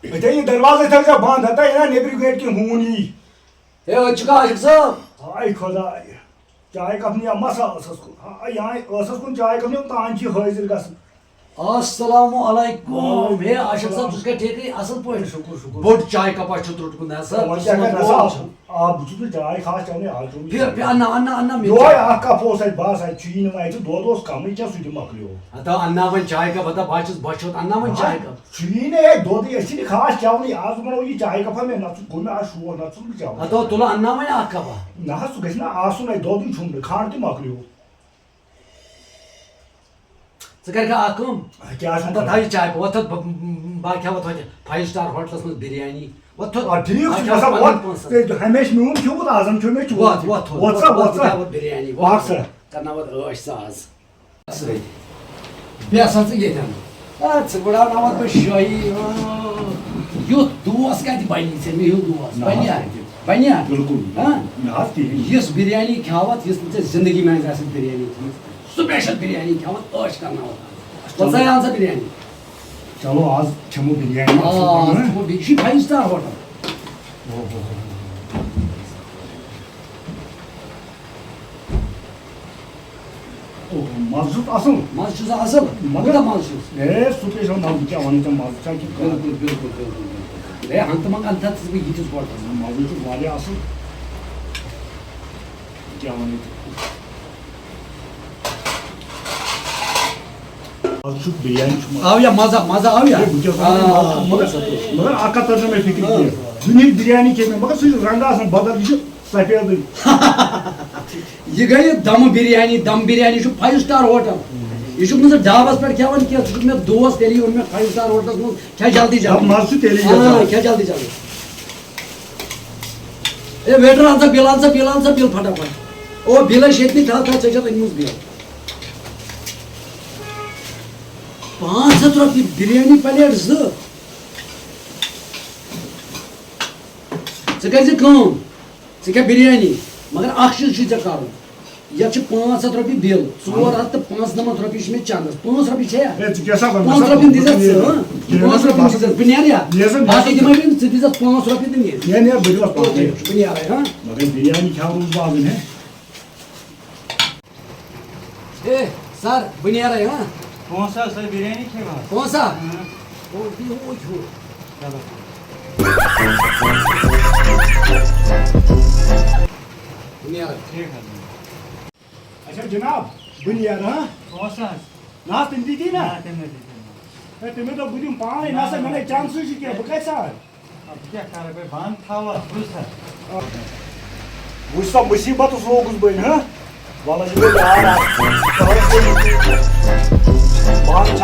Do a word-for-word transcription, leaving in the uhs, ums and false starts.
أتے یہِ دروازَے تھٲیزیو بنٛد، ہتا یہِ نا نیٚبرِ گیٹ کِنۍ ہوٗن یی۔ ہے، أتۍ چھُکھا عاشق صٲب؟ ہاے خۄداے، چایہِ کپ نِیا مسا ٲسَس کُن۔ ہاے، یہِ آے ٲسَس کُن چایہِ کپ نِیُن، تان چھِ حٲضِر گژھُن۔ السلام علیکم۔ وعلیکم ہے، عاشق صٲب، السلام۔ ژٕ چھُکھا ٹھیٖکٕے؟ اَصٕل پٲٹھۍ؟ شُکُر، شُکُر۔ بوٚڑ چاے کپا چھُ ترٛوٹہٕ کُن، ہا سا؟ وۄنۍ کیٛاہ کَرٕ، نسا؟ آ، بہٕ چھُس نہٕ چاے خاص چٮ۪وانٕے، آز چھُم یہِ پھر، پھر، اَنناو، اَنناو، اَنناو مےٚ یِہوٚے چاے۔ اَکھ کپ اوس اَسہِ، بَس، اَتہِ چھُ یی نہٕ وۄنۍ، اَتہِ چھُ دۄد اوس کَمٕے، کیٛاہ سُہ تہِ مۄکلیو۔ ہتا اَنناو وۄنۍ چاے کپ، ہتا بہٕ ہا چھُس، بہٕ ہا چھُس اَنناو وۄنۍ چاے کپ۔ چھُ یی نہٕ، ہے، دۄدٕے، أسۍ چھِ نہٕ خاص چٮ۪وانٕے، آز بَنوو یہِ چاے کپا مےٚ، نَتہٕ چھُ، گوٚو مےٚ آز شوق، نَتہٕ چھُس نہٕ بہٕ چٮ۪وان۔ ہتا تُلہٕ اَنناو وۄنۍ اَکھ کپا۔ نہ حظ، سُہ گژھِ نہٕ آسُن، ہے، دۄدٕے چھُم نہٕ، کھنٛڈ تہِ مۄکلیو۔ ژٕ کَرکھا اَکھ کٲم؟ آ، کیٛاہ چھُ اَتھ کَرُن؟ تھاو یہِ چاے، وۄتھ تھوٚد، بہٕ، بہٕ، بہٕ ہا کھٮ۪مہٕ وۄتھ ہوٚتہِ five star hotelَس منٛز بِریانی۔ وۄتھ تھوٚد۔ آ، ٹھیٖک بہٕ چھُ، ہا کھٮ۪مہٕ مطلب، پَنٕنٮ۪ن وۄتھ، پونٛسَن۔ ژےٚ ہمیشہِ میون کھیوٚوُت، آز ہَن کھیوٚو مےٚ چون وۄتھ، تہِ۔ وۄتھ تھوٚد، وۄتھ ژٕ، وۄتھ، وۄتھ وۄتھ ژٕ۔ کھٮ۪مہٕ وِریانی، وۄتھ۔ اَکھ سا۔ کَرناوَتھ عٲش ساز۔ سۭتۍ۔ بیٚیہِ ہسا ژٕ ییٚتٮ۪ن۔ آ، ژٕ بڑاوناوَتھ بہٕ شٲہی۔ آ، یُتھ دوس کَتہِ بَنی ژےٚ، مےٚ ہیوٗ دوس؟ نہ حظ، بَنیا؟ کِہیٖنۍ۔ بَنیا؟ بِلکُل۔ ہاں؟ نہ حظ، کِہیٖنۍ۔ یِژھ بِریانی کھیاوَتھ، یِژھ نہٕ ژےٚ زِندگی منٛز آسہِ بِریانی کھیٚمٕژ۔ Special بِریانی کھیٚوان، عٲش کرناوان۔ وۄنۍ ژٕ اَن سا بِریانی۔ چلو، آز کھٮ۪مو بِریانی آ، اَصٕل آز پٲٹھۍ، کھٮ۪مو بیٚیہِ، یہِ چھِ five star hotel۔ اوہ، اوہ، اوہ۔ اوہ، مَزٕ چھُس اَصٕل۔ مَزٕ چھُس اَصٕل۔ مگر کوٗتاہ مَزٕ چھُس؟ اے، special مَزٕ، بہٕ کیٛاہ وَنہٕ ژےٚ، مَزٕ چھا کِنہٕ کَتھ؟ بِلکُل، بِلکُل، بِلکُل، بِلکُل۔ اے، ہَنٛگتہٕ منٛگہٕ اَنہٕ تھَتھ ژٕ بہٕ یِتھِس ہوٹلَس۔ مَزٕ چھُ واریاہ اَصٕل۔ کیٛاہ وَنہٕ ژےٚ؟ آز چھُ بِریانی چھُ مَزٕ۔ آو یا مَزٕ، مَزٕ آو یا؟ ہے، بہٕ کیٛاہ وَنہٕ، آ، مَزٕ چھُ، مَزٕ چھُ۔ مگر اَکھ کَتھ تٔر نہٕ مےٚ فِکرِ آ۔ کینٛہہ۔ دُنیہٕچ بِریانی کھے مےٚ، مگر سُہ چھُ رنٛگہٕ آسان بدل، یہِ چھُ سفیدٕے۔ یہِ گٔیہِ دَمہٕ بِریانی، دَم بِریانی چھُ five star hotel۔ یہِ چھُکھ نہٕ ژٕ ڈابَس پٮ۪ٹھ کھٮ۪وان کینٛہہ، ژٕ چھُکھ مےٚ دوس، تیٚلہِ اوٚن مےٚ five star ہوٹلَس منٛز، کھےٚ جلدی دَپ جلدی۔ مَزٕ چھُ تیٚلہِ یہِ آ، زیادٕ۔ کھےٚ جلدی جلدی۔ اے waiter، اَن سا بِل، اَن سا بِل، اَن سا بِل پھٹافٹ۔ او بِل ہے چھِ ییٚتہِ نٕے، تھاو، تھاو، ژےٚ چھَتھ أنمٕژ بِل۔ پانٛژھ ہَتھ رۄپیہِ بِریانی plate زٕ۔ ژٕ کٔرۍ زِ کٲم، ژٕ کھےٚ بِریانی، مگر اَکھ چیٖز چھُے ژےٚ کَرُن۔ یَتھ چھِ پانٛژھ ہَتھ رۄپیہِ بِل، ژور ہَتھ تہٕ پانٛژنَمَتھ رۄپیہِ چھِ مےٚ چَندَس۔ پانٛژھ رۄپیہِ چھےٚ یا؟ ہے، ژٕ کیٛاہ سا وَنان؟ پانٛژھ رۄپیہِ دِژ ژٕ، ہہ؟ پانٛژھ رۄپیہِ دِژ ژٕ۔ بہٕ نیرٕ یا؟ نیرٕ سا، باقٕے نیرٕ سا۔ دِمَے بہٕ، ژٕ دِژ پانٛژھ رۄپیہِ تہٕ نیرٕ۔ نیرٕ، نیرٕ، بہٕ دِمَس پانٛژھ رۄپیہِ۔ بہٕ نیرٕ، ہہ؟ مگر بِریانی کھیٛاوٕ روٗز بازٕنۍ، ہے۔ ہے، سَر، بہٕ نیرَے، ہہ؟ پونٛسہٕ حظ، تۄہہِ بِریانی کھیٚیِو حظ؟ پونٛسہٕ ہا؟ اۭں۔ او، یہِ ہُہ، یہِ ہُہ۔ چلو۔ بہٕ نیرَے۔ ٹھیٖک حظ۔ اچھا جناب، بہٕ نیرٕ، ہاں؟ پونٛسہٕ حظ؟ نہ حظ، تٔمۍ دِتی نہ۔ نہ، تٔمۍ نہٕ دِتی نہٕ۔ ہے، تٔمۍ دوٚپ، بہٕ دِمہٕ پانَے، نہ سا، مےٚ نَے چانسٕے چھِ کینٛہہ، بہٕ کَتہِ سا اَنہٕ؟ اَدٕ بہٕ کیٛاہ کَرٕ، بہٕ بَنٛد تھاوٕ اَتھ، بوٗز سا؟ وٕچھ سا، مُصیٖبتَس لوگُس بہٕ، ہاں؟ وَلہٕ، یہِ گوٚو یار اَکھ۔ بَنٛد